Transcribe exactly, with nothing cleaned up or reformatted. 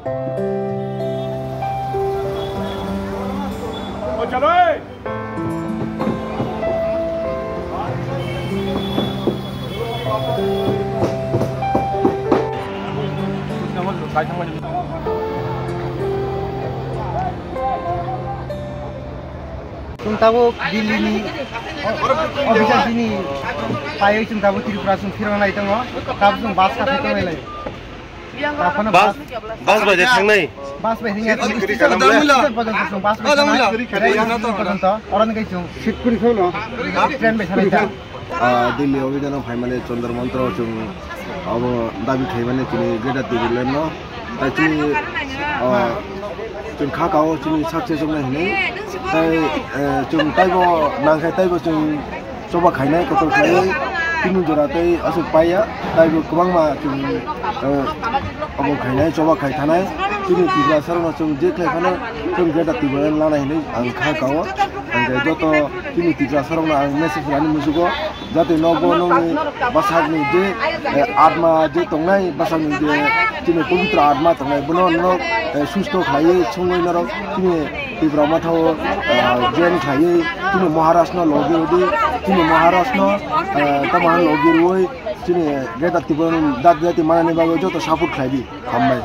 Chwng tabuk Delhi ni officer bini paiwi chwng tabuk Tripura chwng phirang lai tongo. Tabuk chwng bus kathai tonglai lai. Taphano Bus, bus, bus bai de thangnai. Bus bai thangya. Station porjonto chwng bus bai thangnai. Station porjonto. Oro hwnkhe chwng train bai thangnai ta. Ah, Delhi obidano phaimani Chandra Mantra chwng abo dabi khaimani chini Greater Tipraland no. Tai chini, ah, chwng kha kao chini success wngnai hinwi. Tai, eh, chwng taibo nangkhe taibo chwng choba khainai kotor khlaiwi chini jora tei aswk paiya. Taibo kwbangma chwng, eh, obo khainai choba khai thanai. Chini Tiprasarokno chwng je khlai phano chwng Greater Tipraland lanai hinwi ang kha kao. Hingkhe joto chini Tiprasarokno ang message rani muchugo. Jate nobo nongni bwsakni je, eh, atma je tongnai, bwsakni je chini pobitro atma tongnai, bono norok, eh, susto khlaiwi songwi norok chini Tipra Motha o, eh, join khlaiwi chini Maharaj no logi rwdi, chini Maharaj no, eh, tamo logi rwui chini Greater Tipraland dati dati manani bagwi joto support khlai di. Hambai.